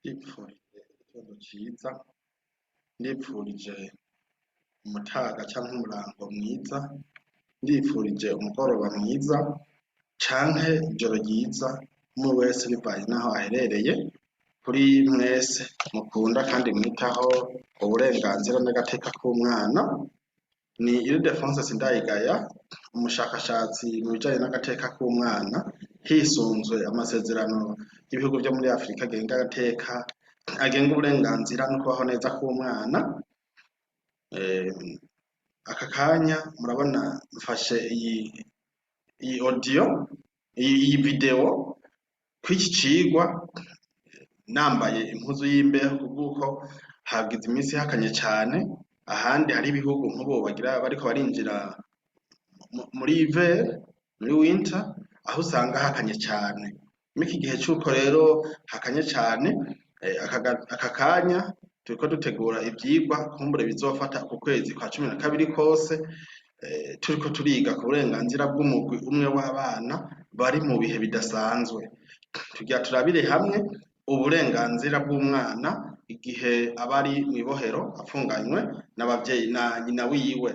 Ndipfurije igitondo ciza, ndipfurije umutaga canke umurango mwiza, ndipfurije umugoroba mwiza canke ijoro ryiza, umwe wese bivanye n'aho aherereye. Kuri mwese mukunda kandi mwitaho uburenganzira n'agateka k'umwana, ni Ildefonse Sindayigaya, umushakashatsi mu bijanye n'agateka k'umwana, hisunzwe amasezerano y'ibihugu vyo muri Afrika agenga agateka, agenga uburenganzira no kubaho neza k'umwana. Aka kanya murabona mfashe iyi audio, iyi video kw'iki cigwa nambaye impuzu y'imbeho kubw'uko hagize imisi hakanye cane. Ahandi hari ibihugu nk'ubu bagira bariko barinjira muri hiver, muri winter, aho usanga hakanye cane. Muri iki gihe c'uko rero hakanye cane, aka kanya turiko dutegura ivyigwa kumbure bizofata ku kwezi kwa 12 kose, turiko turiga ku burenganzira bw'umugwi umwe w'abana bari mu bihe bidasanzwe. Tugira turabire hamwe uburenganzira bw'umwana igihe aba ari mw'ibohero afunganywe n'abavyeyi na nyina wiwe.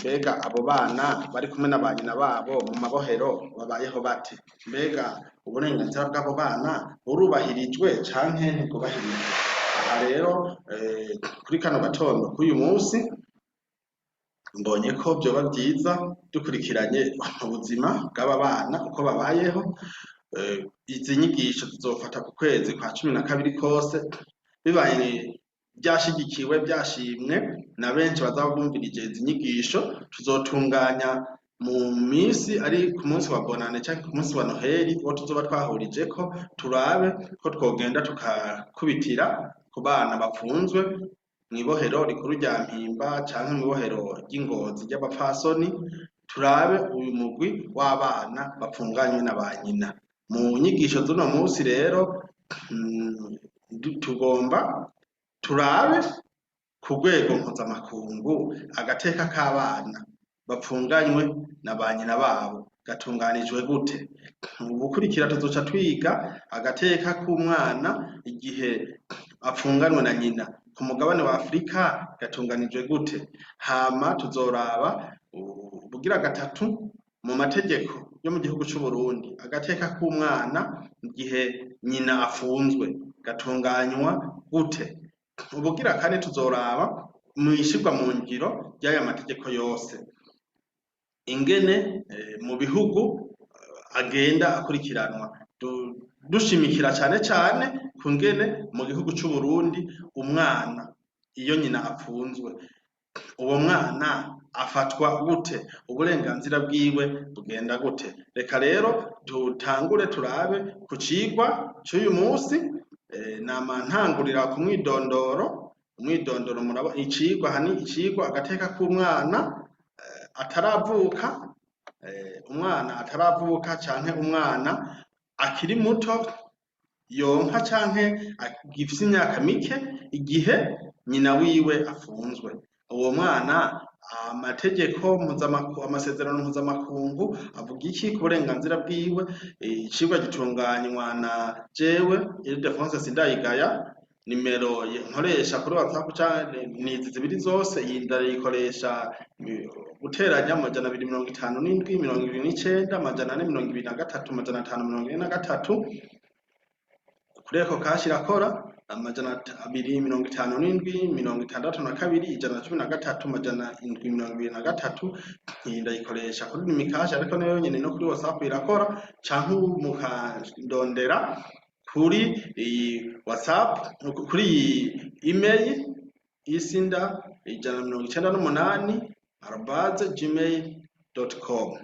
Mbega abo bana bari kumwe na ba nyina babo mu mabohero babayeho bate? Mbega uburenganzira bw'abo bana burubahirijwe canke ntibwubahirijwe? Aha rero, kuri kano gatondo k'uyu musi, mbonye ko vyoba vyiza dukurikiranye ubuzima bw'aba bana uko babayeho. Izi nyigisho zizofata ku kwezi kwa 12 kose, bibaye vyashigikiwe, vyashimwe na benshi bazaba bumvirije izi nyigisho, tuzotunganya mu misi ari ku munsi wa Bonane canke ku munsi wa Noheli uwo tuzoba twahurijeko, turabe ko twogenda tukakubitira ku bana bapfunzwe mw'ibohero rikuru rya Mpimba canke mw'ibohero ry'Ingozi ry'abapfasoni, turabe uyu mugwi w'abana bapfunganywe na ba nyina. Mu nyigisho z'uno musi rero, tugomba turabe ku rwego mpuzamakungu agateka k'abana bapfunganywe na ba nyina babo gatunganijwe gute. Mu gukurikira tuzoca twiga agateka k'umwana igihe apfunganwe na nyina ku mugabane wa Afrika gatunganijwe gute. Hama tuzoraba ubugira gatatu mu mategeko yo mu gihugu c'Uburundi agateka k'umwana igihe nyina afunzwe gatunganywa gute. Ubugira kane tuzoraba mw'ishirwa mu ngiro ry'aya mategeko yose ingene mu bihugu agenda akurikiranwa, dushimikira cane cane ku ngene mu gihugu c'Uburundi umwana iyo nyina apfunzwe, uwo mwana afatwa gute, uburenganzira bwiwe bugenda gute. Reka rero dutangure turabe ku cigwa c'uyu musi. Nama ntangurira ku mwidondoro. Umwidondoro, muraba icigwa hani, icigwa agateka k'umwana ataravuka, umwana ataravuka canke umwana akiri muto yonka canke agifise imyaka mike igihe nyina wiwe afunzwe. Uwo mwana amategeko, amasezerano mpuzamakungu avuga iki ku burenganzira bwiwe? Icigwa gitunganywa na jewe Ildefonse Sindayigaya. Nimero nkoresha kuri WhatsApp canke ni izi zibiri zose. Iyi ndayikoresha guteranya 257 29 423 543. Kuri Ecocash irakora, 257 62 113 723. Iyi ndayikoresha kuri Lumicash, ariko nayo nyene no kuri WhatsApp irakora, canke mukandondera kuri iyi WhatsApp, kuri iyi email isinda198@gmail.com.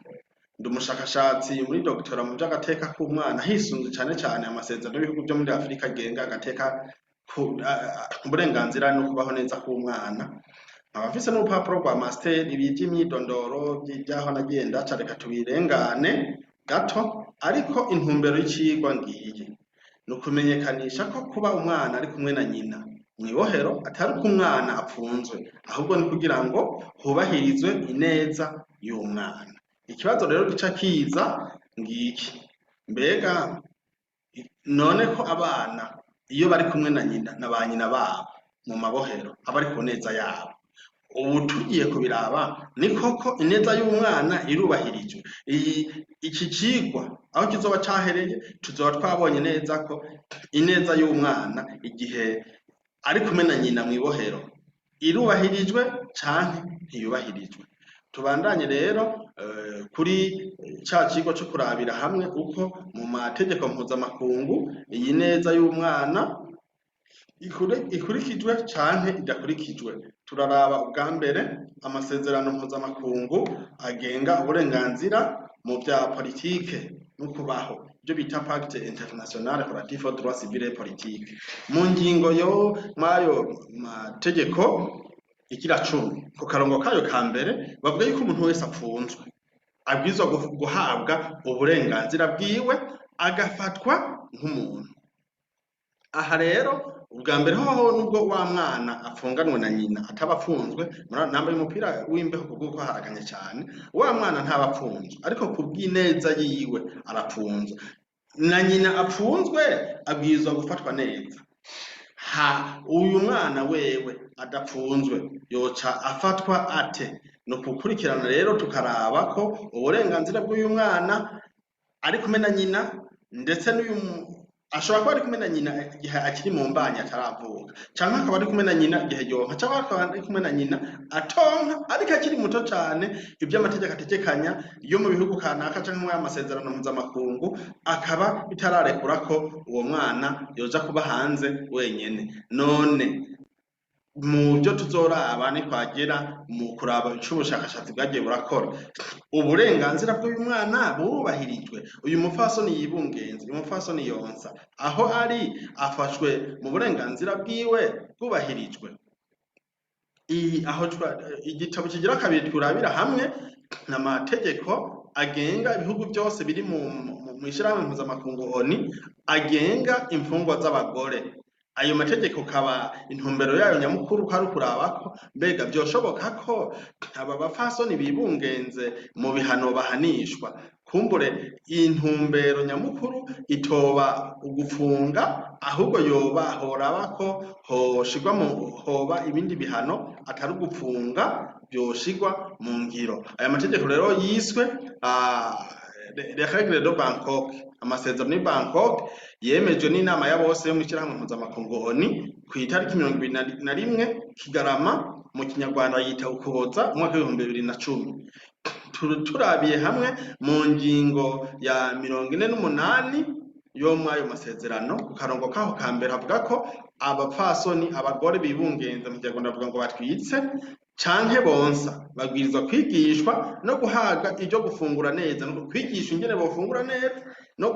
Ndi umushakashatsi muri doctorat mu vy'agateka k'umwana, hisunzwe cane cane amasezerano y'ibihugu vyo muri Afrika agenga agateka, uburenganzira no kubaho neza k'umwana. Nkaba mfise n'urupapuro rwa master. Ibi vy'imyidondoro vy'aho nagiye ndaca reka tubirengane gato, ariko intumbero y'icigwa ngiyi ni ukumenyekanisha ko kuba umwana ari kumwe na nyina mw'ibohero atari uko umwana apfunzwe, ahubwo ni kugira ngo hubahirizwe ineza y'umwana. Ikibazo rero gica kiza ngiki: mbega none ko abana Iyo bari kumwe na nyina na ba nyina babo mu mabohero, aba ari ku neza yabo. Ubu tugiye kubiraba, ni koko ineza y'umwana irubahirijwe? Iyi iki cigwa aho kizoba cahereye, tuzoba twabonye neza ko ineza y'umwana igihe ari kumwe na nyina mw'ibohero irubahirijwe canke ntiyubahirijwe. Tubandanye rero kuri ca cigwa co kurabira hamwe uko mu mategeko mpuzamakungu iyi neza y'umwana ikurikijwe canke idakurikijwe. Turaraba ubwa mbere amasezerano mpuzamakungu agenga uburenganzira mu vya politike no kubaho, ivyo bita Pacte international relatif aux droits civils et politiques. Mu ngingo yo mw'ayo mategeko igira 10, ku karongo kayo ka mbere, bavuga yuko umuntu wese apfunzwe abwirizwa guhabwa uburenganzira bwiwe, agafatwa nk'umuntu. Aha rero ubwa mbere hoho, nubwo wa mwana apfunganwe na nyina ataba apfunzwe, nambaye umupira w'imbeho kubw'uko haraganye cane, wa mwana ntaba apfunzwe, ariko kubw'ineza yiwe arapfunzwe. Na nyina apfunzwe abwirizwa gufatwa neza. Ha uyu mwana wewe adapfunzwe yoca afatwa ate? Ni ukukurikirana rero tukaraba ko uburenganzira bw'uyu mwana ari kumwe na nyina, ndetse n'uyu ashobora kuba ari kumwe na nyina igihe akiri mu mbanyi ataravuka, canke akaba ari kumwe na nyina igihe yonka, canke akaba ari kumwe na nyina atonka ariko akiri muto cane. Ivyo amategeko ategekanya yo mu bihugu kanaka canke muri amasezerano mpuzamakungu akaba bitararekura ko uwo mwana yoja kuba hanze wenyene. None mu byo tuzoraba nitwagera mu kuraba ico ubushakashatsi bwagiye burakora, uburenganzira bw'uyu mwana burubahirijwe? Uyu mupfasoni yibungenze, uyu mupfasoni yonsa, aho ari afashwe mu burenganzira bwiwe bwubahirijwe? Iyi aho igitabo kigira kabiri turabira hamwe n'amategeko agenga ibihugu byose biri mu mw'ishirahamwe mpuzamakungu ONU agenga imfungwa z'abagore. Ayo mategeko kaba intumbero yayo nyamukuru ko ari ukuraba ko mbega vyoshoboka ko aba bapfasoni bibungenze mu bihano bahanishwa, kumbure intumbero nyamukuru itoba ugufunga, ahubwo yoba horaba ko hoshigwa mu hoba ibindi bihano atari ugufunga vyoshigwa mu ngiro. Aya mategeko rero yiswe les règles de Bangkok, amasezerano y'i Bangkok yemejwe n'inama ya bose yo mw'ishirahamwe mpuzamakungu ONU kw'itariki 21 Kigarama, mu Kinyarwanda yita Ukuboza, umwaka w'2010. Turabiye hamwe mu ngingo ya 48 yo mw'ayo masezerano, ku karongo kaho ka mbere, havuga ko abapfasoni, abagore bibungenze, mu Kinyarwanda bavuga ngo batwitse canke bonsa, babwirizwa kwigishwa no guhabwa ivyo gufungura neza, no kwigishwa ingene bofungura neza no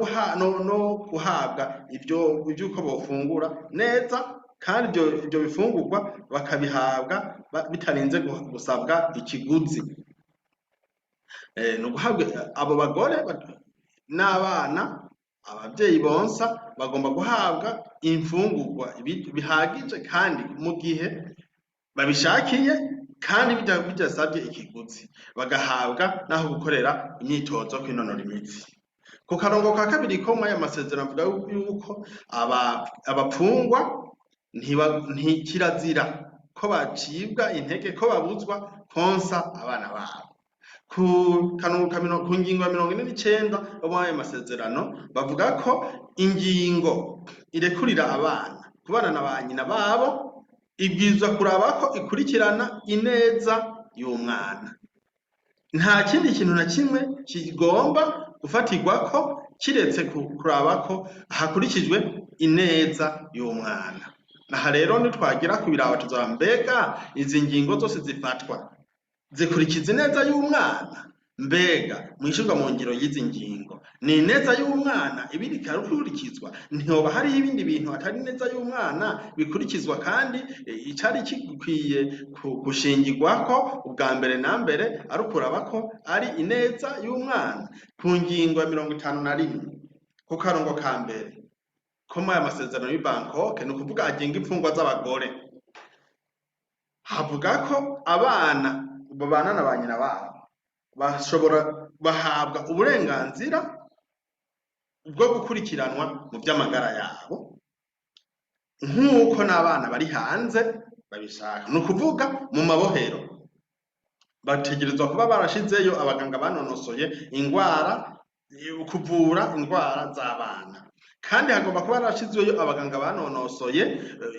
guhabwa ivyo ivy'uko bofungura neza, kandi ivyo bifungurwa bakabihabwa bitarinze gusabwa ikiguzi. Ni uguhabwa abo bagore n'abana, abavyeyi bonsa bagomba guhabwa imfungurwa bihagije kandi mu gihe babishakiye kandi bidasabye ikiguzi, bagahabwa n'aho gukorera imyitozo yo kwinonora imitsi. Ku karongo ka kabiri ko mw'aya masezerano avuga yuko abapfungwa ntikirazira ko bacibwa intege, ko babuzwa konsa abana babo. Ku karongo ka ku ngingo ya 49 yo mw'ayo masezerano bavuga ko ingingo irekurira abana kubana na ba nyina babo ibwirizwa kuraba ko ikurikirana ineza y'umwana. Nta kindi kintu na kimwe kigomba gufatirwako kiretse kuraba ko hakurikijwe ineza y'umwana. Aha rero nitwagira kubiraba tuzaba mbega izi ngingo zose zifatwa zikurikiza ineza y'umwana? Mbega mw'ishirwa mu ngiro y'izi ngingo ni ineza y'umwana ibiriko irakurikizwa? Ntihoba hariho ibindi bintu atari ineza y'umwana bikurikizwa, kandi icari gikwiye gushingirwako ubwa mbere na mbere ari ukuraba ko ari ineza y'umwana? Ku ngingo ya 51, ku karongo ka mbere ko muri aya masezerano y'i Bangkok, ni ukuvuga agenga imfungwa z'abagore, havuga ko abana babana na ba nyina babo bashobora bahabwa uburenganzira bwo gukurikiranwa mu vy'amagara yabo. Nk'uko n'abana bari hanze babishaka. Ni ukuvuga mu mabohero bategerezwa kuba barashizeyo abaganga banonosoye ingwara, kuvura ingwara z'abana. Kandi hagomba kuba harashizweyo abaganga banonosoye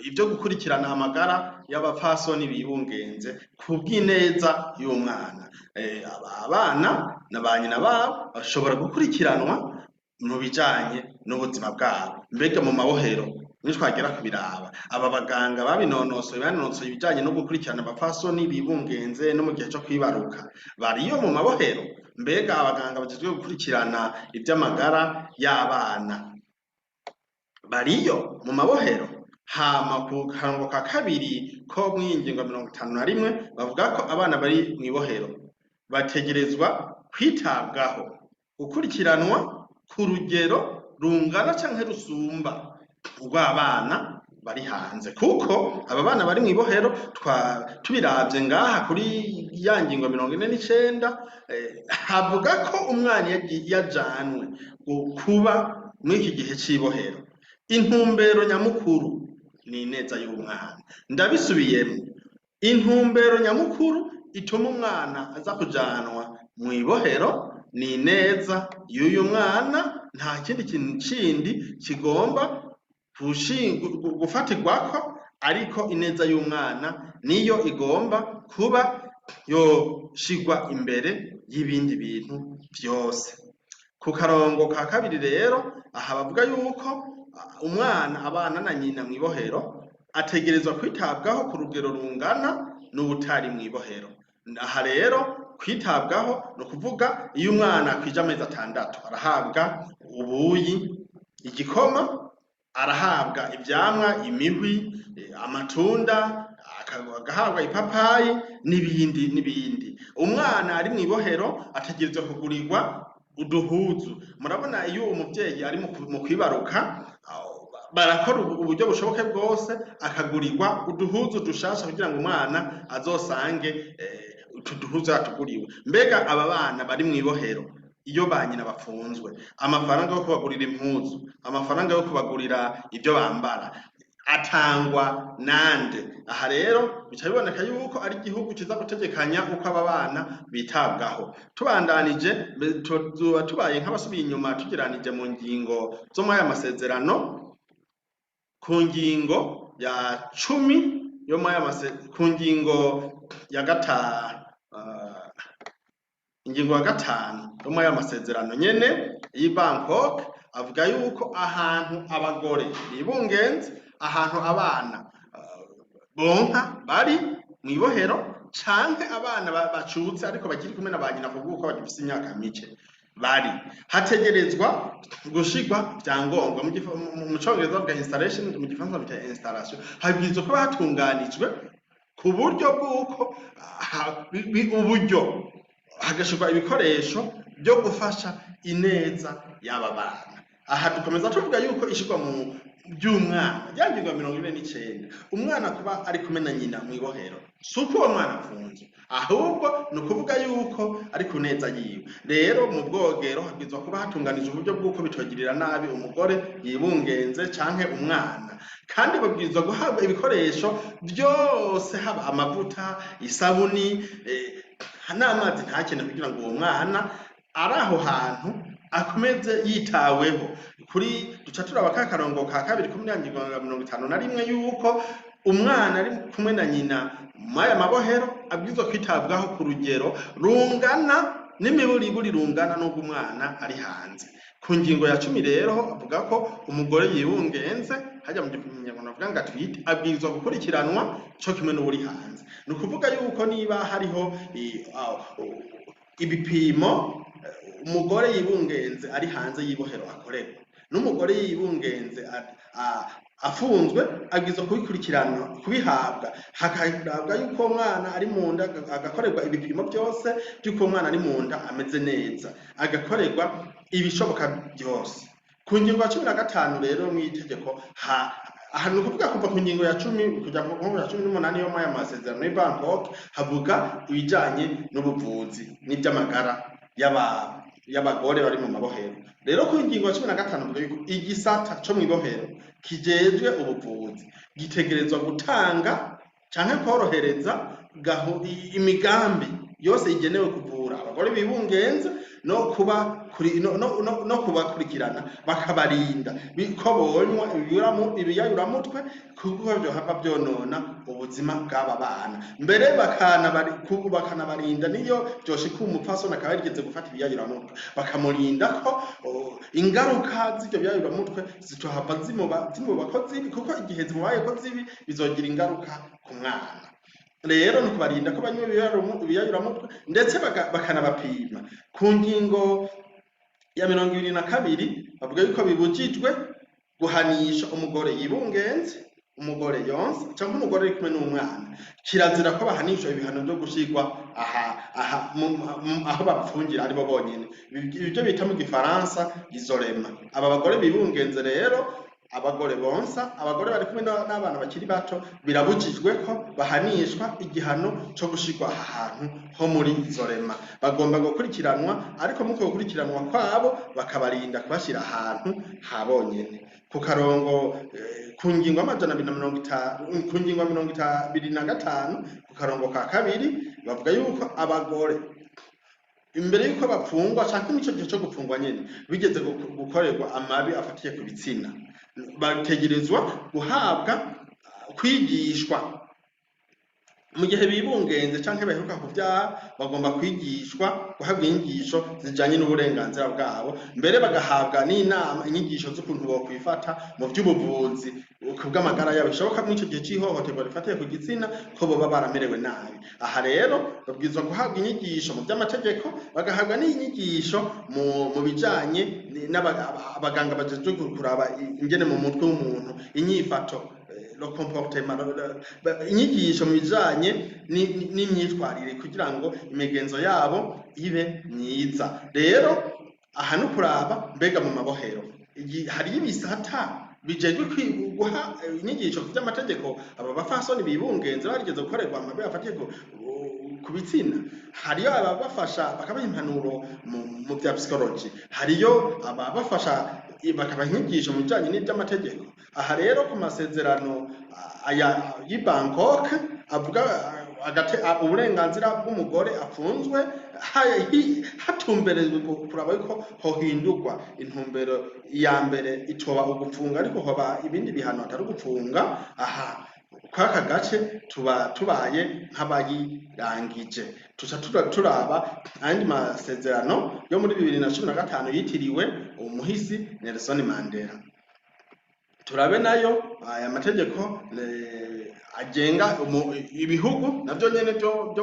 ivyo gukurikirana amagara y'abapfasoni bibungenze kubw'ineza y'umwana. Abana na ba nyina babo bashobora gukurikiranwa mu bijanye n'ubuzima bwabo. Mbega mu mabohero nitwagera kubiraba, aba baganga babinonosoye, banonosoye ibijanye no gukurikirana abapfasoni bibungenze no mu gihe co kwibaruka, bariyo mu mabohero? Mbega abaganga bajejwe gukurikirana ivy'amagara y'abana bariyo mu mabohero? Hama ku karongo ka kabiri ko mw'iyi ngingo 51, bavuga ko abana bari mw'ibohero bategerezwa kwitabwaho, gukurikiranwa ku rugero rungana canke rusumba urw'abana bari hanze, kuko aba bana bari mw'ibohero, tubiravye ngaha kuri ya ngingo 49, havuga ko umwana yajanwe kuba mw'iki gihe c'ibohero, intumbero nyamukuru ni ineza y'umwana. Ndabisubiyemwo, intumbero nyamukuru ituma umwana aza kujanwa mw'ibohero ni ineza y'uyu mwana. Nta kindi kintu kindi kigomba gufatirwako, ariko ineza y'umwana niyo igomba kuba yoshigwa imbere y'ibindi bintu vyose. Ku karongo ka kabiri rero, aha bavuga yuko umwana abana na nyina mw'ibohero ategerezwa kwitabwaho ku rugero rungana n'uwutari mw'ibohero. Aha rero kwitabwaho ni ukuvuga iyo umwana akwije amezi 6 arahabwa ubuyi, igikoma, arahabwa ivyamwa, imihwi, amatunda, agahabwa ipapayi n'ibindi n'ibindi. Umwana ari mw'ibohero ategerezwa kugurirwa uduhuzu. Murabona iyo umuvyeyi ari mu kwibaruka, barakora uburyo bushoboke bwose akagurirwa uduhuzu dushasha kugira ngo umwana azosange utu duhuzu yatuguriwe. Mbega aba bana bari mw'ibohero iyo ba nyina bafunzwe, amafaranga yo kubagurira impuzu, amafaranga yo kubagurira ivyo bambara atangwa nande? Aha rero bica biboneka yuko ari igihugu kiza gutegekanya uko aba bana bitabwaho. Tubandanije, tuzoba tubaye nk'abasubiye inyuma tugeranije mu ngingo zo muri aya masezerano. Ku ngingo ya 10 yo muri aya ku ngingo ya ingingo ya 5 yo muri aya masezerano nyene y'i Bangkok, avuga yuko ahantu abagore bibungenze, ahantu abana bonka bari mw'ibohero, canke abana bacutse ariko bakiri kumwe na ba nyina kubw'uko bagifise imyaka mike, bari hategerezwa gushirwa vyangombwa. Mu congereza bavuga installation, mu gifaransa bavuga installation. Habwirizwa kuba hatunganijwe ku buryo bw'uko uburyo hagashirwa ibikoresho byo gufasha ineza y'aba bana. Aha dukomeza tuvuga yuko ishirwa mu by'umwana rya ngingo ya 49, umwana kuba ari kumwe na nyina mw'ibohero, si uko uwo mwana afunzwe, ahubwo ni ukuvuga yuko ari ku neza yiwe. Rero mu bwogero habwirizwa kuba hatunganije uburyo bw'uko bitogirira nabi umugore yibungenze canke umwana. Kandi babwirizwa guhabwa ibikoresho byose, haba amavuta, isabuni, n'amazi ntakene, kugira ngo uwo mwana ari aho hantu akomeze yitaweho. Kuri duca turaba ka karongo ka kabiri ko muri ngingo ya 51, yuko umwana ari kumwe na nyina mw'aya mabohero abwirizwa kwitabwaho ku rugero rungana n'imiburiburi rungana n'ubwo umwana ari hanze. Ku ngingo ya 10 rero avuga ko umugore yibungenze, hajya mu kinyarwanda bavuga ngo atwite, abwirizwa gukurikiranwa co kimwe n'uwuri hanze. Ni ukuvuga yuko niba hariho ibipimo umugore yibungenze ari hanze y'ibohero akorerwa, n'umugore yibungenze afunzwe abwirizwa kubikurikirana, kubihabwa, hakarabwa yuko uwo mwana ari mu nda agakorerwa ibipimo byose by'uko uwo mwana ari mu nda ameze neza, agakorerwa ibishoboka byose. Ku ngingo ya 15 rero mw'itegeko, aha ni ukuvuga kuva ku ngingo ya 10 kujya ku ngingo ya 18 yo muri aya masezerano y'i Bangkok, havuga ibijanye n'ubuvuzi n'iby'amagara y'abagore bari mu mabohero. Rero ku ngingo ya 15 havuga yuko igisata co mw'ibohero kijejwe ubuvuzi gitegerezwa gutanga canke korohereza imigambi yose igenewe kuvura abagore bibungenze no kuba kuri no kubakurikirana, bakabarinda ko bonywa ibiyayuramutwe, kuko vyohava vyonona ubuzima bw'aba bana. Mbere bakanabarinda niyo vyoshika umupfasoni akaba yarigeze gufata ibiyayuramutwe, bakamurinda ko ingaruka z'ivyo biyayuramutwe zitohava zimubako zibi, kuko igihe zimubayeko zibi bizogira ingaruka ku mwana. Rero ni ukubarinda ko banywa ibiyayuramutwe, ndetse bakanabapima. Ku ngingo ya 22 bavuga yuko bibujijwe guhanisha umugore yibungenze, umugore yonsa canke umugore ari kumwe n'umwana. Kirazira ko bahanishwa ibihano vyo gushirwa aha aha aho bapfungira aribo bonyene, ibyo bita mu gifaransa isolement. Aba bagore bibungenze rero, abagore bonsa, abagore bari kumwe n'abana bakiri bato, birabujijwe ko bahanishwa igihano co gushirwa aha hantu ho muri isolement. Bagomba gukurikiranwa, ariko muko gukurikiranwa kwabo bakabarinda kubashira ahantu ha bonyene. Ku karongo ku ngingo 250, ku ngingo ya 25, ku karongo ka kabiri, bavuga yuko abagore imbere yuko bapfungwa canke mw'ico gihe co gupfungwa nyene bigeze gukorerwa amabi afatiye ku bitsina, bategerezwa guhabwa kwigishwa. Mu gihe bibungenze canke baheruka kuvyara, bagomba kwigishwa, guhabwa inyigisho zijanye n'uburenganzira bwabo, mbere bagahabwa n'inama, inyigisho z'ukuntu bokwifata mu vy'ubuvuzi ku bw'amagara yabo, bishoboka mw'ico gihe c'ihohoterwa rifatiye ku gitsina ko boba baramerewe nabi. Aha rero babwirizwa guhabwa inyigisho mu vy'amategeko, bagahabwa n'inyigisho mu bijanye n'abaganga bajejwe kuraba ingene mu mutwe w'umuntu, inyifato, le comportement, inyigisho mu bijanye n'imyitwarire kugira ngo imigenzo yabo ibe myiza. Rero aha no kuraba mbega mu mabohero hariyo ibisata bijejwe guha inyigisho ku vy'amategeko aba bafasoni bibungenze barigeze gukorerwa amabi afatiye ku bitsina. Hariyo ababafasha bakabaha impanuro mu vya psychology, hariyo ababafasha bakabaha inyigisho mu bijanye n'ivy'amategeko. Aha rero ku masezerano aya y'i Bangkok avuga uburenganzira bw'umugore afunzwe, hatumberejwe kuraba yuko hohindurwa intumbero ya mbere, itoba ugufunga ariko hoba ibindi bihano atari ugufunga. Aha kw'aka gace tuba tubaye nk'abayirangije, tuca turaba ayandi masezerano yo muri 2015 yitiriwe umuhisi Nelson Mandela. Turabe nayo aya mategeko agenga ibihugu navyo nyene byo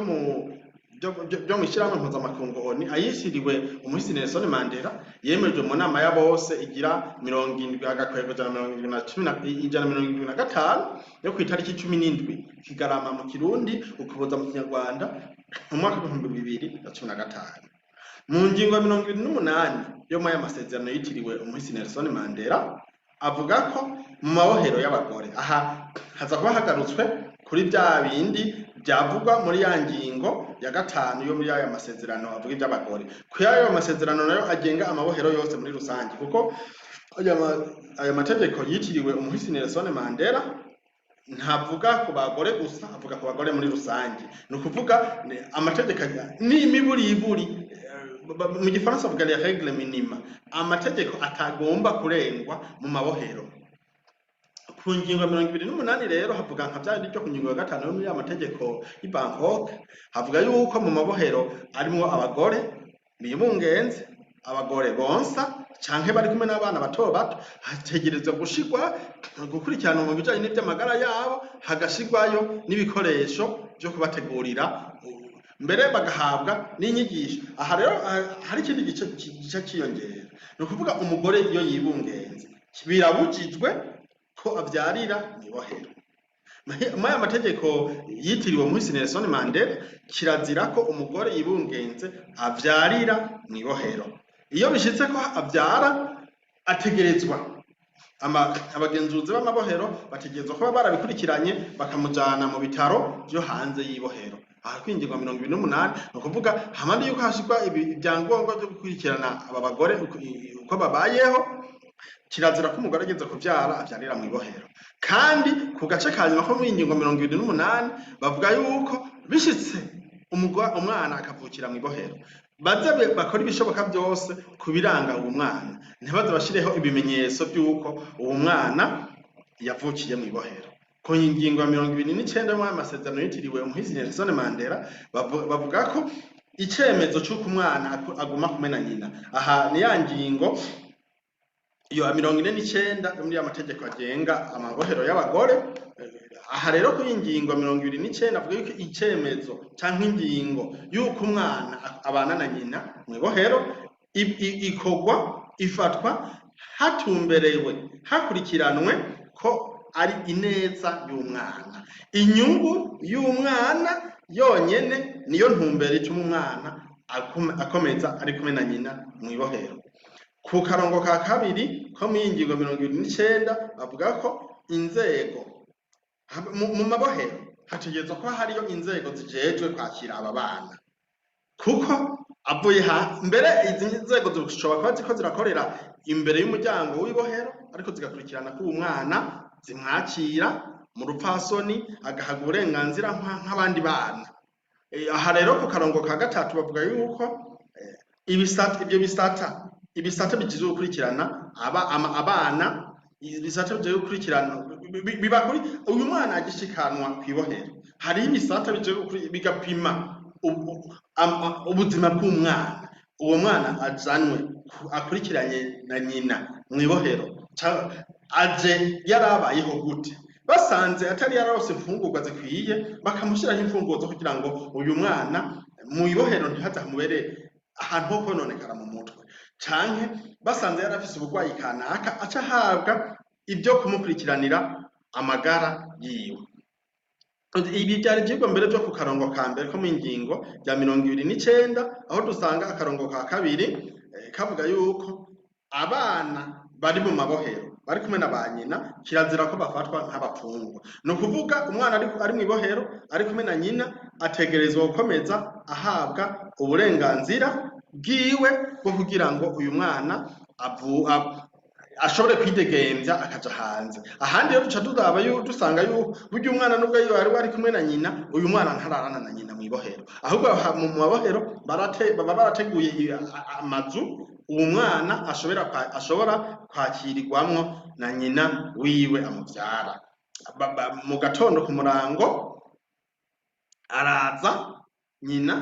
mw'ishirahamwe mpuzamakungu ONU, ayishyiriwe umuhisi Nelson Mandela, yemejwe mu nama ya bose igira 70 agakwego 175 yo kw'itariki 17 Kigarama mu Kirundi, Ukuboza mu Kinyarwanda, mu mwaka w'2015. Mu ngingo ya 28 yo muri aya masezerano yitiriwe umuhisi Nelson Mandela, avuga ko mu mabohero y'abagore, aha haza kuba hagarutswe kuri bya bindi byavugwa muri ya ngingo ya gatanu yo muri aya masezerano avuga iby'abagore, kuri ayo masezerano nayo agenga amabohero yose muri rusange, kuko aya mategeko yitiriwe umuhisi Nelson Mandela ntavuga ku bagore gusa, avuga ku bagore muri rusange. Ni ukuvuga amategeko n'imiburiburi, mu gifaransa bavuga les règles minima, amategeko atagomba kurengwa mu mabohero. Ku ngingo ya 28 rero havuga nka bya bindi byo ku ngingo ya gatanu yo muri ya mategeko y'i Bangkok. Havuga yuko mu mabohero arimwo abagore bibungenze, abagore bonsa canke bari kumwe n'abana bato bato, hategerezwa gushirwa gukurikiranwa mu bijanye n'ivy'amagara yabo, hagashirwayo n'ibikoresho vyo kubategurira, mbere bagahabwa n'inyigisho. Aha rero hari ikindi gice ciyongera, ni ukuvuga umugore iyo yibungenze birabujijwe ko avyarira mw'ibohero. Muri aya mategeko yitiriwe umuhisi Nelson Mandela, kirazira ko umugore yibungenze avyarira mw'ibohero. Iyo bishitse ko avyara, ategerezwa abagenzuzi b'amabohero bategerezwa kuba barabikurikiranye, bakamujana mu bitaro vyo hanze y'ibohero. Aha kwingingo 28, ni ukuvuga hamande yuko hashirwa ibyangombwa vyo gukurikirana aba bagore uko babayeho. Kirazira ko umugore ageze kuvyara avyarira mw'ibohero. Kandi ku gace ka nyuma ko muri iyi ngingo 28 bavuga yuko bishitse umwana akavukira mw'ibohero, baze bakora ibishoboka vyose kubiranga uwo mwana, ntibaze bashireho ibimenyetso vy'uko uwo mwana yavukiye mw'ibohero. Ku ngingo ya 29 y'ayo masezerano yitiriwe umuhisi Nelson Mandela, bavuga ko icemezo c'uko umwana aguma kumwe na nyina, aha ni ya ngingo iyo ya 49 yo muri ya mategeko agenga amabohero y'abagore. Aha rero kuri iyi ngingo 29 avuga yuko icemezo canke ingingo y'uko umwana abana na nyina mw'ibohero ikorwa ifatwa hatumberewe hakurikiranwe ko ari ineza y'umwana, inyungu y'umwana yonyene niyo ntumbero ituma umwana akomeza ari kumwe na nyina mw'ibohero. Ku karongo ka kabiri ko muri iyi ngingo 29 bavuga ko inzego mu mabohero hategerezwa kuba hariyo inzego zijejwe kwakira aba bana, kuko avuye ha mbere izi nzego zishobora kuba ziko zirakorera imbere y'umuryango w'ibohero, ariko zigakurikirana ko uwo mwana zimwakira mu rupfasoni agahabwa uburenganzira nk'abandi bana. Aha rero ku karongo ka gatatu bavuga yuko ibisata, ibyo bisata, ibisata bijejwe gukurikirana abana, ibisata bijejwe gukurikirana biba kuri uyu mwana agishikanwa kw'ibohero. Hariho ibisata bijejwe bigapima ubuzima bw'umwana, uwo mwana azanwe akurikiranye na nyina mw'ibohero, aje yarabayeho gute, basanze atari yararose imfungurwa zikwiye bakamushyiraho imfungurwa zo kugira ngo uyu mwana mw'ibohero ntihaze hamubere ahantu ho kononekara mu mutwe, canke basanze yarafise uburwayi kanaka aca ahabwa ibyo kumukurikiranira amagara yiwe. Ibi byari ivyigwa mbere vyo ku karongo ka mbere ko mu ngingo ya 29, aho dusanga akarongo ka kabiri kavuga yuko abana bari mu mabohero bari kumwe na ba nyina kirazira ko bafatwa nk'abapfungwa. Ni ukuvuga umwana ari mw'ibohero ari kumwe na nyina ategerezwa gukomeza ahabwa uburenganzira bwiwe bwo kugira ngo uyu mwana ashobore kwidegemvya akaja hanze. Ahandi rero duca turaba dusanga yuko burya umwana nubwo yari ari kumwe na nyina, uyu mwana ntararana na nyina mw'ibohero, ahubwo mu mabohero baba barateguye amazu uwo mwana ashobora kwakirirwamwo na nyina wiwe amuvyara. Mu gatondo ku murango araza nyina,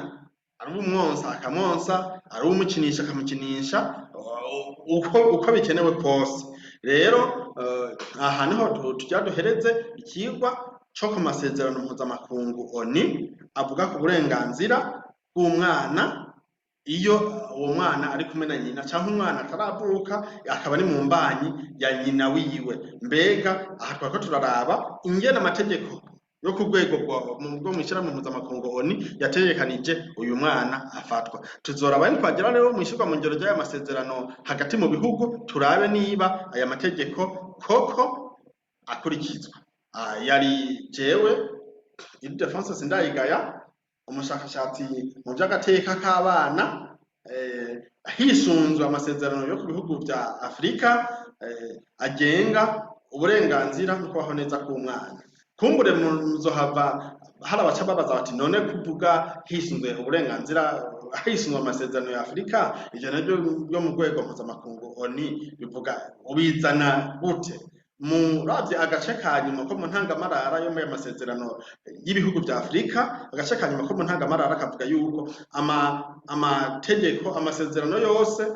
ari umwonsa akamwonsa, ari umukinisha akamukinisha, uko bikenewe kose. Rero aha niho tujya duhereze ikigwa co ku masezerano mpuzamakungu ONU avuga ku burenganzira bw'umwana iyo uwo mwana ari kumwe na nyina canke umwana ataravuka akaba ari mu mbanyi ya nyina wiwe. Mbega aha twariko turaraba ingene amategeko yo ku rwego rwo mw'ishirahamwe mpuzamakungu ONU yategekanije uyu mwana afatwa. Tuzoraba nitwagera rero mw'ishirwa mu ngiro ry'aya masezerano hagati mu bihugu, turabe niba aya mategeko koko akurikizwa. Yari jewe Ildefonse Sindayigaya, umushakashatsi mu vy'agateka k'abana, hisunzwe amasezerano yo ku bihugu vya Afrika agenga uburenganzira no kubaho neza k'umwana. Kumbure muzohava hari abaca babaza bati none kuvuga hisunzwe uburenganzira, hisunzwe amasezerano ya Afrika, ivyo navyo byo mu rwego mpuzamakungu ONU bivuga ubizana gute? Muravye agace ka nyuma ko mu ntangamarara yo muri ayo masezerano y'ibihugu vya Afrika, agace ka nyuma ko mu ntangamarara kavuga yuko amategeko, amasezerano yose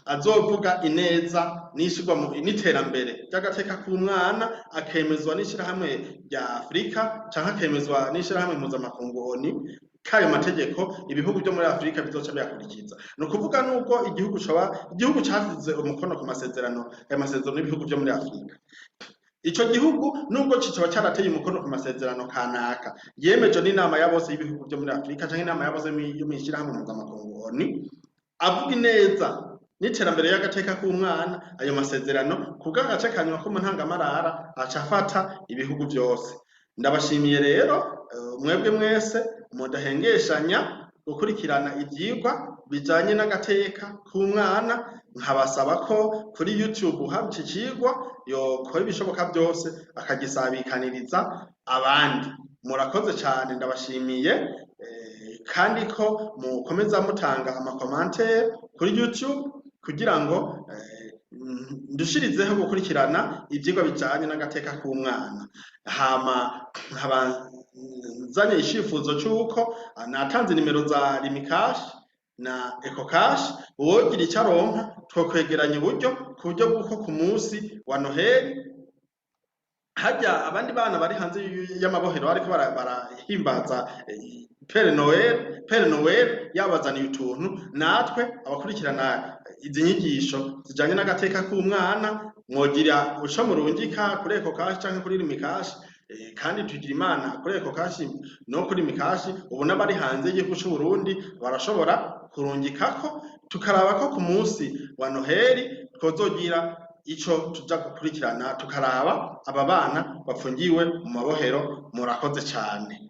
azovuga ineza n'ishirwa mu n'iterambere ry'agateka k'umwana akemezwa n'ishirahamwe rya Afrika canke akemezwa n'ishirahamwe mpuzamakungu ONU, kayo mategeko ibihugu vyo muri Afrika bizoca biyakurikiza. Ni ukuvuga nubwo igihugu coba igihugu casize umukono ku masezerano, ayo masezerano y'ibihugu vyo muri Afrika, ico gihugu nubwo kicoba carateye umukono ku masezerano kanaka yemejwe n'inama ya bose y'ibihugu vyo muri Afrika canke inama ya bose yo mw'ishirahamwe mpuzamakungu ONU avuga ineza n'iterambere y'agateka k'umwana, ayo masezerano kubw'agace ka nyuma ko mu ntangamarara aca afata ibihugu vyose. Ndabashimiye rero mwebwe mwese mudahengeshanya gukurikirana ivyigwa bijanye n'agateka k'umwana, nkabasaba ko kuri YouTube haba iki cigwa yokora ibishoboka vyose akagisabikaniriza abandi. Murakoze cane, ndabashimiye, kandi ko mukomeza mutanga ama commentaires kuri YouTube kugira ngo ndushirizeho gukurikirana ivyigwa bijanye n'agateka k'umwana. Hama nkaba nzanye icifuzo c'uko natanze nimero za Lumicash na Ecocash, uwogira ico aronka twokwegeranya uburyo ku buryo bw'uko ku musi wa Noheli harya abandi bana bari hanze y'amabohero bariko barahimbaza Père Noël yabazaniye utuntu, natwe abakurikirana izi nyigisho zijanye n'agateka k'umwana mwogira uco murungika kuri Ecocash canke kuri Lumicash. Kandi tugira Imana kuri Ecocash no kuri Lumicash ubu n'abari hanze y'igihugu c'Uburundi barashobora kurungikako, tukaraba ko ku musi wa Noheli twozogira ico tuja gukurikirana, tukaraba aba bana bapfungiwe mu mabohero. Murakoze cane.